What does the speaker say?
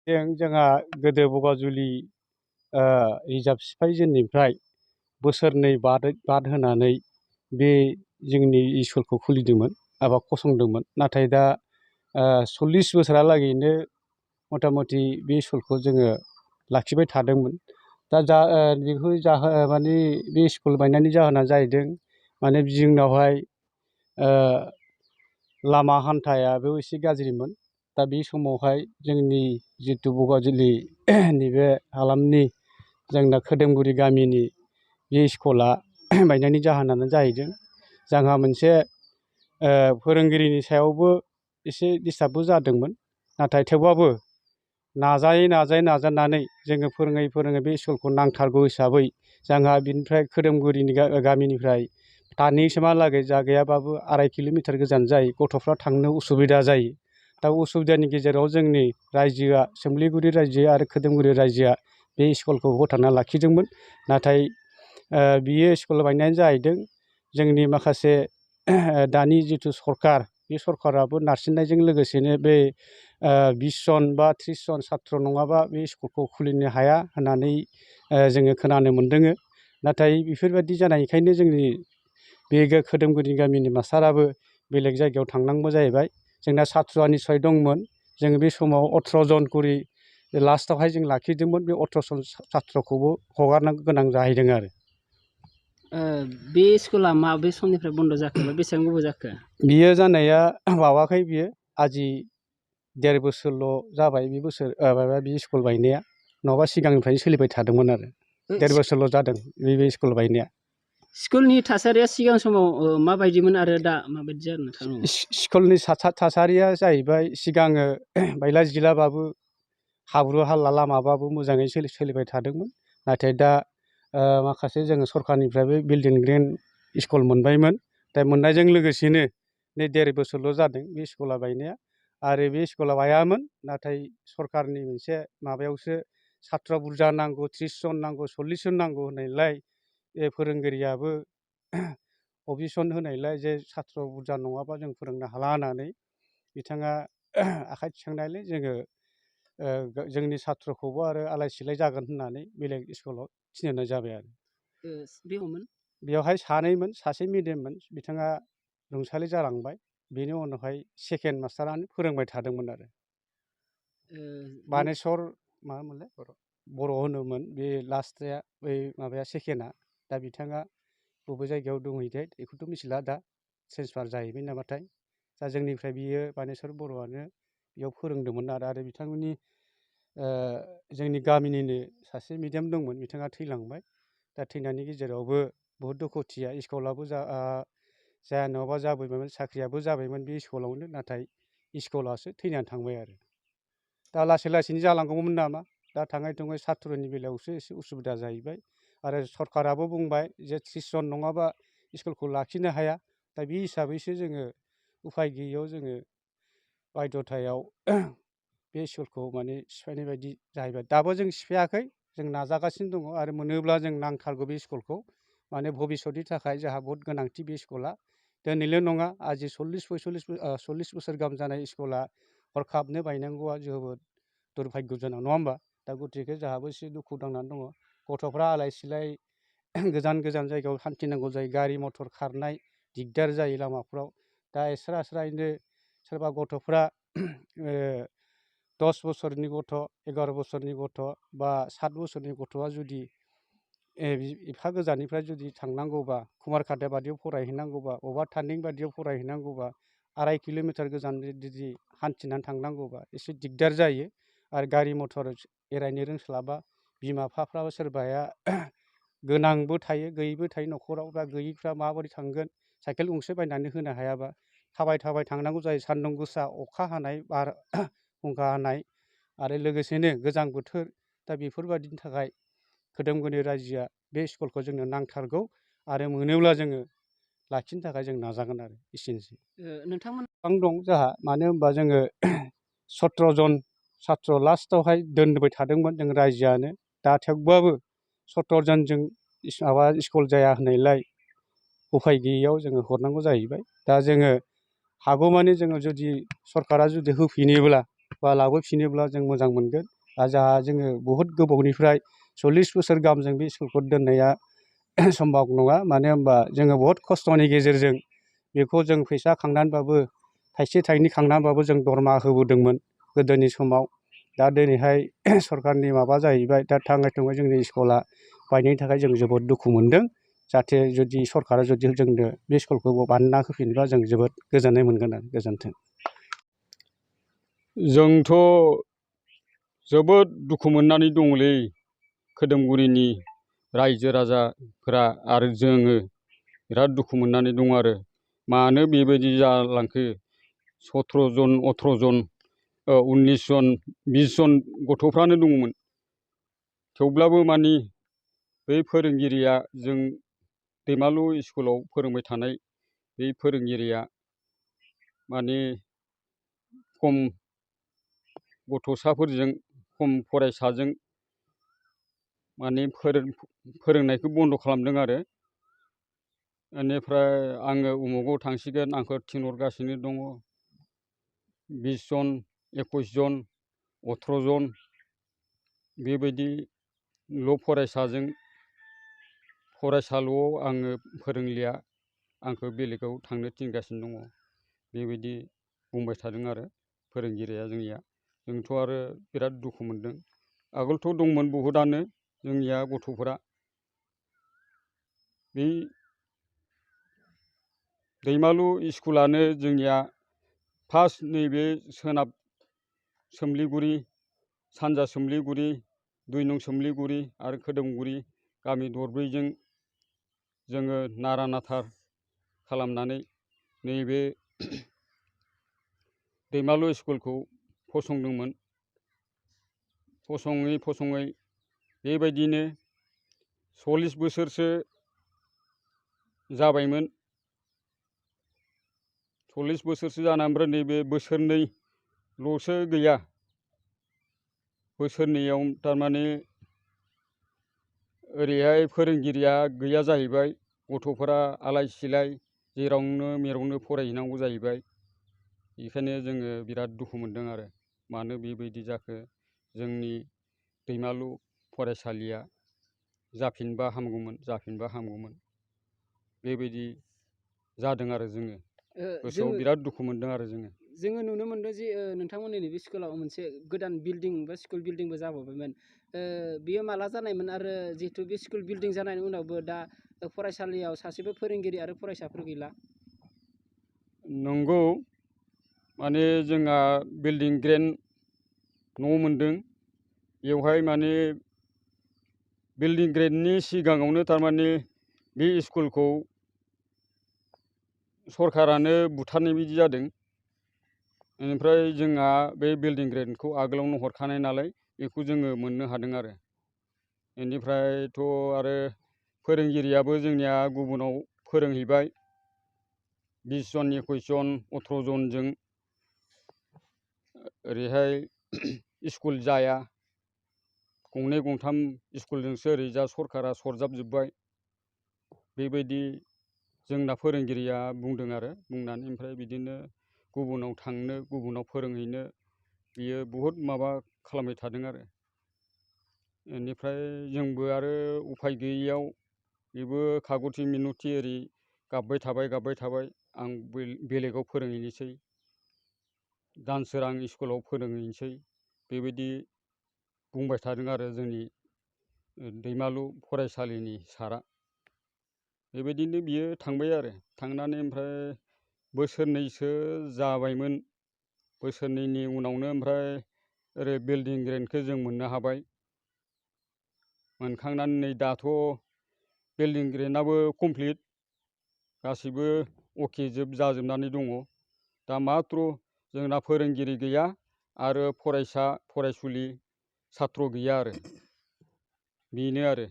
जोंहा गोदो बगाजुलि रिजार्भ सिफायजेननिफ्राय बोसोरनै बाद होनानै बे जोंनि स्कुलखौ खुलिदोंमोन एबा फसंदोंमोन। नाथाय दा 40 बोसोरहालागैनो मथा मथि बे स्कुलखौ जोङो लाखिबाय थादोंमोन। दा बेखौ माने बे स्कुल बायनायनि जाहोना जाहैदों माने जोंनावहाय लामा हान्थायाबो एसे गाज्रिमोन। दा बे समावहाय जोंनि जितु बगाजुलि नैबे हालामनि जोंना खोदोमगुरि गामिनि बे स्कुला बायनायनि जाहोनानो जाहैदों जोंहा मोनसे फोरोंगिरिनि सायावबो एसे डिस्टार्बबो जादोंमोन। नाथाय थेवबाबो नाजानानै जोङो फोरोङै बे स्कुलखौ नांथारगौ हिसाबै जोंहा बिनिफ्राय खोदोमगुरिनि गामिनिफ्राय दानिसिमहालागै जा गैयाबाबो 2.5 किल'मिटार गोजान जायो। गथ'फ्रा थांनो उसुबिदा जायो। दा उसुबिदानि गेजेराव जोंनि रायजोआ सोमलिगुरि रायजो आरो खोदोमगुरि रायजोआ बे स्कुलखौ फोथांना लाखिदोंमोन। नाथाय बियो स्कुल बायनायानो जाहैदों जोंनि माखासे दानि जिथु सरकार, बे सरकाराबो नारसिननायजों लोगोसेनो बे 20 जन बा 30 जन सात्र नङाबा बे स्कुलखौ खुलिनो हाया होननानै जोङो खोनानो मोन्दों। नाथाय बेफोरबायदि जानायखायनो जोंनि बे खोदोमगुरि गामिनि मास्टाराबो बेलेग जायगायाव थांनांगौ जाहैबाय। जोंना सात्र'आ निस्सय दंमोन। जोङो बे समाव 18 जन करि लास्टआवहाय जों लाखिदोंमोन। बे 18 जन सात्र'खौबो हगारनो गोनां जाहैदों आरो। बे स्कुला माबे समनिफ्राय बन्द' जाखो बा बेसेबां गोबाव जाखो? बियो जानाया बावाखै। बियो आजि 1.5 बोसोरल' जाबाय बे स्कुल बायनाया। नङाबा सिगांनिफ्रायनो सोलिबाय थादोंमोन आरो 1.5 बोसोरल' जादों बे स्कुल बायनाया। स्कुलनि थासारिया सिगां समाव माबायदिमोन आरो दा माबायदि जानो थाङो? स्कुलनि थासारिया जाहैबाय सिगाङो बायला जिलाबाबो हाब्रु हाला लामाबाबो मोजाङै सोलिबाय थादोंमोन। नाथाय दा माखासे जोङो सरखारनिफ्रायबो बिल्डिं ग्रेन स्कुल मोनबायमोन। दा मोननायजों लोगोसेनो नै 1.5 बोसोरल' जादों बे स्कुला बायनाया। आरो बे स्कुला बायामोन। नाथाय सरखारनि मोनसे माबायावसो सात्र बुरजा नांगौ, 30 जन नांगौ, 40 जन नांगौ होननायलाय फोरोंगिरियाबो अबजेक्सन होनायलाय जे सात्र बुरजा नङाबा जों फोरोंनो हाला होननानै बिथाङा आखाइ थिखांनायलाय जोङो जोंनि सात्रखौबो आरो आलाय सिलाय जागोन होननानै बेलेग स्कुलाव थिनहरनाय जाबाय आरो। बेवहाय सानैमोन, सासे मेडाममोन, बिथाङा रुंसारि जालांबाय। बेनि उनावहाय सेकेन्ड मास्टारानो फोरोंबाय थादोंमोन आरो। बानेस्वर मामोनलाय बर' होनोमोन बे लास्टआ, बै माबाया सेकेन्डआ। दा बिथाङा बबे जायगायाव दंहैथाय बेखौथ' मिथिला, दा ट्रेन्सफार जाहैबाय नामाथाय। दा जोंनिफ्राय बियो बानेस्वर बर'आनो बेयाव फोरोंदोंमोन आरो बिथांमोननि जोंनि गामिनिनो सासे मेडाम दंमोन, बिथाङा थैलांबाय। दा थैनायनि गेजेरावबो बहुद दुखुथिया। स्कुलाबो जाया नङाबा जाबोबायमोन, साख्रियाबो जाबायमोन बे स्कुलावनो। नाथाय स्कुलासो थैनानै थांबाय आरो। दा लासै लासैनो जालांगौमोन नामा। दा थाङै थुङै सात्र'नि बेलायावसो एसे उसुबिदा जाहैबाय। आरो सरकाराबो बुंबाय जे 30 जन नङाबा स्कुलखौ लाखिनो हाया। दा बे हिसाबैसो जोङो उफाय गैयैयाव जोङो बायध'थायाव बे स्कुलखौ माने सिफायनाय बायदि जाहैबाय। दाबो जों सिफायाखै, जों नाजागासिनो दङ। आरो मोनोब्ला जों नांथारगौ बे स्कुलखौ। माने भबिसतनि थाखाय जोंहा बहुद गोनांथि बे स्कुला। दिनैल' नङा, आजि 40 बोसोर गाहाम जानाय स्कुला हरखाबनो बायनांगौआ जोबोद दुर्भाग्यजनक, नङा होमबा। दा गतिके जोंहाबो एसे दुखु नांनानै दङ। गथ'फ्रा आलाय सिलाय गोजान गोजान जायगायाव हान्थिनांगौ जायो। गारि मथर खारनाय दिगदार जायो लामाफ्राव। दा एस्रा एस्रायैनो सोरबा गथ'फ्रा 10 बोसोरनि गथ', 11 बोसोरनि गथ' बा 7 बोसोरनि गथ'आ जुदि एफा गोजाननिफ्राय जुदि थांनांगौबा, कुमारघाटा बादियाव फरायहैनांगौबा, बबेबा टार्निं बादियाव फरायहैनांगौबा, 2.5 किल'मिटार गोजान जुदि हान्थिनानै थांनांगौबा एसे दिगदार जायो। आरो गारि मथर एरायनो रोंस्लाबा, बिमा बिफाफ्राबो सोरबाया गोनांबो थायो, गैयैबो थायो न'खराव। दा गैयैफ्रा माबोरै थांगोन, साइकेल गंसे बायनानै होनो हायाबा थाबाय थांनांगौ जायो। सान्दुं गोसा, अखा हानाय, बारहुंखा हानाय आरो लोगोसेनो गोजां बोथोर। दा बेफोरबायदिनि थाखाय खोदोमगुरि रायजोआ बे स्कुलखौ जोंनो नांथारगौ। आरो मोनोब्ला जोङो लाखिनो थाखाय जों नाजागोन आरो। एसेनोसै। नोंथांमोन गोबां दं जोंहा। मानो होनबा जोङो 17 जन सात्र लास्टआवहाय दोनबाय थादोंमोन जों रायजोआनो। दा थेवबाबो 17 जनजों माबा स्कुल जाया होननायलाय उफाय गैयैयाव जोङो हरनांगौ जाहैबाय। दा जोङो हागौमानि जोङो जुदि सरकारा जुदि होफिनोब्ला बा लाबोफिनोब्ला जों मोजां मोनगोन। जोंहा जोङो बहुद गोबावनिफ्राय 40 बोसोर गाहाम जों बे स्कुलखौ दोननाया सम्भब नङा। मानो होनबा जोङो बहुद खस्थ'नि गेजेरजों बेखौ जों फैसा खांनानैबाबो थाइसे थाइनै खांनानैबाबो जों दरमाहा होबोदोंमोन गोदोनि समाव। दा दिनैहाय सरखारनि माबा जाहैबाय, दा थाङै थुङै जोंनि स्कुला बायनायनि थाखाय जों जोबोद दुखु मोनदों। जाहाथे जुदि सरखारा जुदि जोंनो बे स्कुलखौ बानायना होफिनोबा जों जोबोद गोजोननाय मोनगोन आरो। गोजोन्थों। जोंथ' जोबोद दुखु मोननानै दङलै खोदोमगुरिनि रायजो राजाफोरा आरो जोङो बिराद दुखु मोननानै दङ आरो। मानो बेबायदि जालांखो? 17 जन 18 जन 19 जन 20 जन गथ'फ्रानो दङमोन। थेवब्लाबो मानि बै फोरोंगिरिया जों दैमालु स्कुलाव फोरोंबाय थानाय बे फोरोंगिरिया माने खम गथ'साफोरजों खम फरायसाजों माने फोरोंनायखौ बन्द' खालामदों आरो। बेनिफ्राय आङो उमुगाव थांसिगोन आंखौ थिनहरगासिनो दङ। 20 जन 21 जन 18 जन बेबायदिल' फरायसाजों फरायसाल'आव आङो फोरोंलिया, आंखौ बेलेगाव थांनो थिनगासिनो दङ। बेबायदि बुंबाय थादों आरो फोरोंगिरिया जोंनिया। जोंथ' आरो बिराद दुखु मोनदों। आगोलथ' दंमोन बहुदआनो जोंनिया गथ'फोरा। बै दैमालु स्कुलानो जोंनिया फार्स्ट नैबे सोनाब सोमलिगुरि, सानजा सोमलिगुरि, 2 नं सोमलिगुरि आरो खोदोमगुरि गामि दरब्रैजों जोङो नारा नाथा खालामनानै नैबे दैमालु स्कुलखौ फसंदोंमोन। फसङै बेबायदिनो 40 बोसोरसो जाबायमोन। 40 बोसोरसो जाना ओमफ्राय नैबे बोसोरनैल'सो गैया। बोसोरनैयाव थारमाने ओरैहाय फोरोंगिरिया गैया जाहैबाय। गथ'फोरा आलाय सिलाय जेरावनो मेरावनो फरायहैनांगौ जाहैबाय। बेखायनो जोङो बिराद दुखु मोनदों आरो। मानो बेबायदि जाखो? जोंनि दैमालु फरायसालिया जाफिनबा हामगौमोन। बेबायदि जादों आरो जोङो गोसोआव बिराद दुखु मोनदों आरो जोङो। जोङो नुनो मोनदों जे नोंथांमोननि नैबे स्कुलाव मोनसे गोदान बिल्डिं बा स्कुल बिल्डिंबो जाबावबायमोन। बियो माला जानायमोन? आरो जिहेतु बे स्कुल बिल्डिं जानायनि उनावबो दा फरायसालियाव सासेबो फोरोंगिरि आरो फरायसाफोर गैला। नंगौ, माने जोंहा बिल्डिं ग्रेन्ड न' मोनदों। बेवहाय माने बिल्डिं ग्रेन्डनि सिगाङावनो थारमाने बे स्कुलखौ सरखारानो बुथारनाय बायदि जादों। बेनिफ्राय जोंहा बे बिल्डिं ग्रेन्डखौ आगोलावनो हरखानाय नालाय बेखौ जोङो मोननो हादों आरो। बेनिफ्रायथ' आरो फोरोंगिरियाबो जोंनिया गुबुनाव फोरोंहैबाय। 20 जन 21 जन 18 जनजों ओरैहाय स्कुल जाया। 2 3 स्कुलजोंसो ओरैजा सरखारा सरजाबजोब्बाय। बेबायदि जोंना फोरोंगिरिया बुंदों आरो। बुंनानै ओमफ्राय बिदिनो गुबुनाव थांनो, गुबुनाव फोरोंहैनो बियो बहुद माबा खालामबाय थादों आरो। बेनिफ्राय जोंबो आरो उफाय गैयैयाव बेबो कागथि मिनथि ओरै गाबबाय थाबाय आं बेलेगाव फोरोंहैनोसै, दानसोरां स्कुलाव फोरोंहैनोसै बेबायदि बुंबाय थादों आरो जोंनि दैमालु फरायसालिनि सारआ। बेबायदिनो बियो थांबाय आरो। थांनानै ओमफ्राय बोसोरनैसो जाबायमोन। बोसोरनैनि उनावनो ओमफ्राय ओरै बिल्डिं ग्रेन्डखौ जों मोननो हाबाय। मोनखांनानै नै दाथ' बिल्डिं ग्रेन्डआबो कमप्लिट गासिबो अके जाजोबनानै दङ। दा माथ्र' जोंना फोरोंगिरि गैया आरो फरायसा फरायसुलि साथ्र' गैया आरो। बेनो आरो।